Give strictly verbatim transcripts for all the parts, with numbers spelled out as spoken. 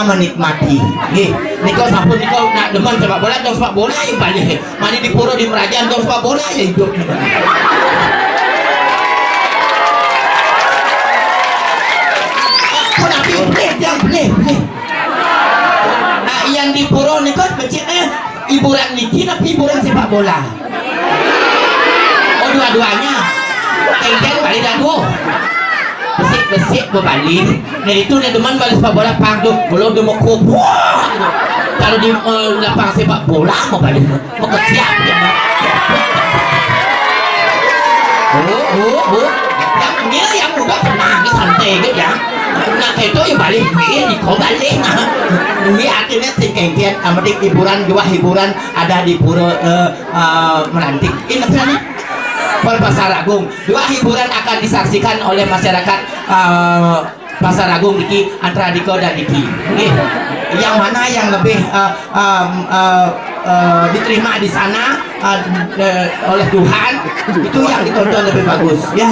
menikmati. Nggih, nika sampun nika nak demen sepak bola, dong sepak bola ya balik. Mani di pura di Merajan, dong sepak bola ya hidup. Pun api boleh, yang boleh, boleh. Nah, yang di pura nika becik eh hiburan niki tapi hiburan sepak bola. Oh, dua-duanya. Kengken balik dah tu. Besik-besik berbalik. Nah, itu nih demen balik sepak bola pang tu. Kalau dia mau kubuh gitu. Kalau di eh, lapang sepak bola mau balik. Mau kesiap dia. Oh, oh, oh. Yang dia yang udah tenang, santai gitu ya. Nah, itu ya balik. Ini kau balik. Ini artinya si kengken, yang penting hiburan, dua hiburan ada di pura eh, eh, Meranti. Ini apa nih? Pura Pasar Agung. Dua hiburan akan disaksikan oleh masyarakat eh, Pasar Agung niki antara dika dan diki. Nggih. Yang mana yang lebih eh, em, eh, eh, diterima di sana eh, eh, oleh Tuhan, itu yang ditonton lebih bagus. Ya.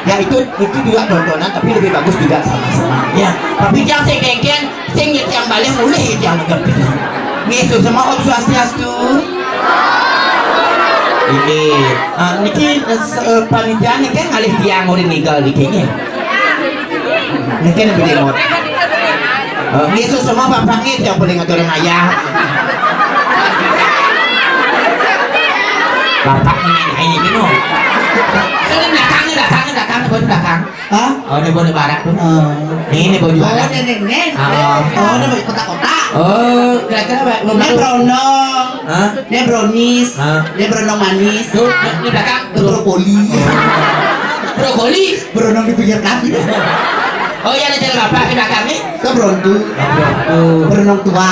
Ya itu itu juga tontonan tapi lebih bagus juga sama-sama. Ya. Tapi jangan sing kengken, sing nyet yang balik mulih yang negep. Nggih, semua Om Swastiastu. Ini ah, niki eh, panitia niki ngalih tiang urin niga niki nggih. Niki lebih remote. Eh, nggih, semua bapak nggih yang boleh ngatur ayah. Bapak ini ini gitu. Ini datang, datang, datang, baru datang. Hah? Oh, ini boleh barak tuh. Oh. Ini ini baju Oh, anak. Ini ini. Ah. Oh, ini baju kotak-kotak. Oh, kira-kira apa? Ini brownies. Hah? Ini brownies. Hah? Ini brownies manis. Tuh, ini belakang. Brokoli. Brokoli. Brownies di pinggir kami. Oh, iya, ada jalan apa di belakang nih? Itu brownies. Brownies tua.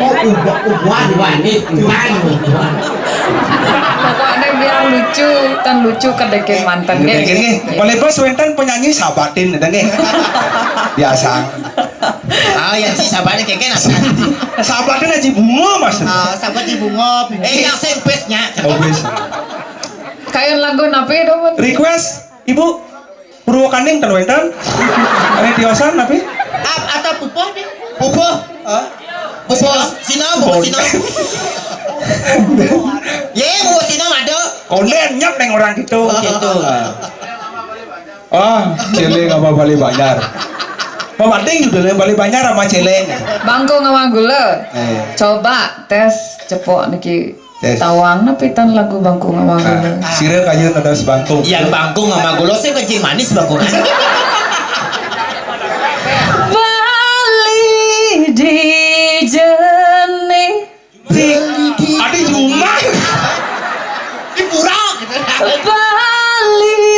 Oh, ubah, ubuhan. Ubuhan, eh, ubuhan, ubuhan. Pokoknya biar lucu, kan lucu kedekit mantan Nggih, nggih. Paling pas wenten penyanyi sahabatin, ada nggih. Biasa. Ah, ya si sahabatnya kengken apa? Sahabatin Haji Bungo, Mas. Ah, sahabat Ibu Ngop. Eh, yang sempesnya. Oh, wis. Kayak lagu napi dong? Request, Ibu. Purwakaning ten wenten. Ane tiosan napi? Ap atau pupuh deh? Pupuh. Hah? Pupuh. Sina, pupuh Sina. Ye, pupuh Sina ada. Konden nyap neng orang gitu. Oh, gitu. Ah, celing apa bali banjar? Pemating gitu, bali banjar sama celing. Bangkung sama gula. Eh. Coba tes cepok niki. Tes. Tawang napi tan lagu bangkung sama gula. Sira kayun ada sebangkung. Yang bangkung sama gula sih kencing manis bangkungan. Bali di jene. Adi cuma. Di pura gitu. Bali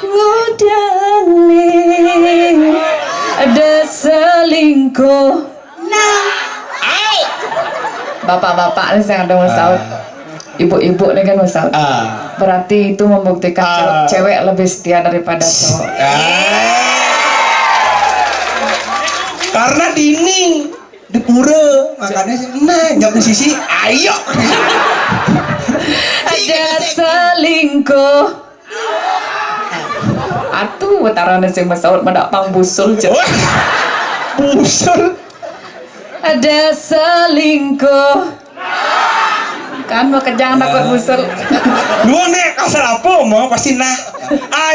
ngudane. Ada selingkuh. Nah. Au. Bapak-bapak nih yang ada masaut. Ah. Ibu-ibu nih kan masaut. Ah. Berarti itu membuktikan Ah. cewek lebih setia daripada cowok. Ah. Karena dini di pura makanya sih nah nyap di sisi ayo. Ada selingkuh. Atuh, wetaran sing masaut madak pang busul, cek. Wah, busul. Ada selingkuh. Kan mau kejang takut busul. Lu nih kasar apa mau pasti nah.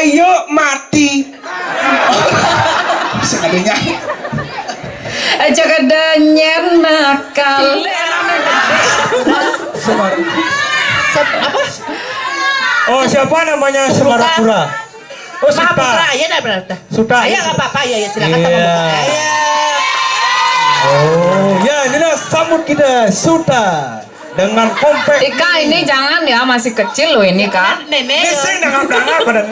Ayo mati. Sengadanya. Aja kada nyen nakal. Semar. Sep- apa? Oh, siapa namanya Semarapura? Oh, Suta. Mahaputra, ya dah berarti. Suta. Ayo, nggak apa-apa, ya, ya silakan sama Bapak. Ayo. Oh, ya, inilah sambut kita Suta dengan kompak. Ika, ini jangan ya, masih kecil loh ini, Kak. Nenek. Ini sing dengar-dengar pada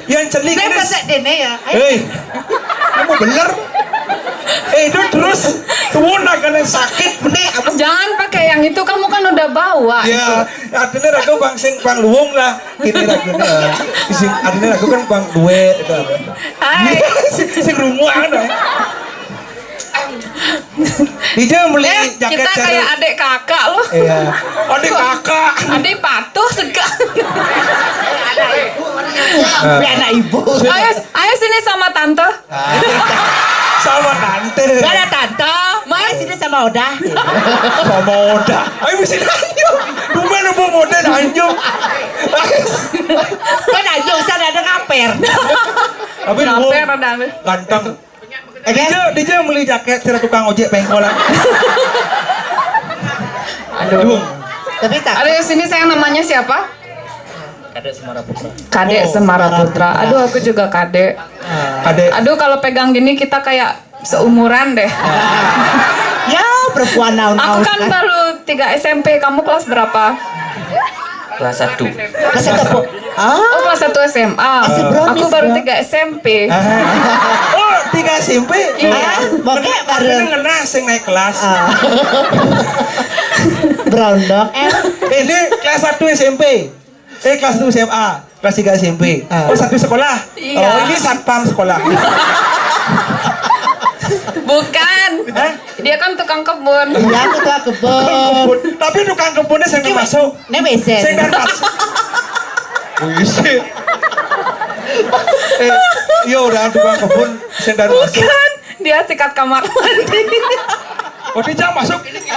yang celik Saya ini. Pasal dene ya. Ayo. Hei, kamu bener? Eh, itu terus tuh nak kena sakit bener. Jangan pakai yang itu, kamu kan udah bawa. Ya, itu. Artinya ragu bang sing pang luwung lah. Ini lagune. Sing artinya lagu kan bang duet itu. Hai. Sing sing rungu anu. Dia beli Eh, jaket kita kayak adik kakak loh. Iya. Adik kakak. Adik patuh segar. Tapi anak ibu. Ayo, ayo sini sama tante. Ah. Sama tante. Gak ada tante. Mas, ini sama Oda. Sama Oda. Ayo bisa nanya. Bukan apa Oda nanya. Kan aja usah ada ngaper. Tapi lu Ngaper ada. Ganteng. Eh, dia dia beli jaket cara tukang ojek pengkolan. Aduh. Tapi tak. Aduh, sini saya namanya siapa? Kadek Semara Putra. Kadek Oh, Semara Semara Putra. Putra. Aduh, aku juga Kadek. Kadek. Aduh, kalau pegang gini kita kayak seumuran deh. Ya, perempuan naon Aku kan baru tiga S M P. Kamu kelas berapa? Kelas satu. Kelas satu. Ah. Oh, kelas satu S M A. Masih brownies, Aku baru ya? tiga S M P. Oh, tiga S M P? Iya. Ah, pokoknya baru. Ini ngena sing naik kelas. Ah. Brown dog. Ini kelas satu S M P. Eh, kelas satu S M A, kelas tiga S M P. Ah. Oh, satu sekolah. Iya. Oh, ini satpam sekolah. Bukan. Hah? Dia kan tukang kebun. Iya, aku tukang kebun. Tapi tukang kebunnya saya masuk. Ini W C. Saya nggak masuk. W C. Eh, iya udah tukang kebun, saya nggak masuk. Bukan. Dia sikat kamar mandi. Oh, dia jangan masuk. Ini, ini.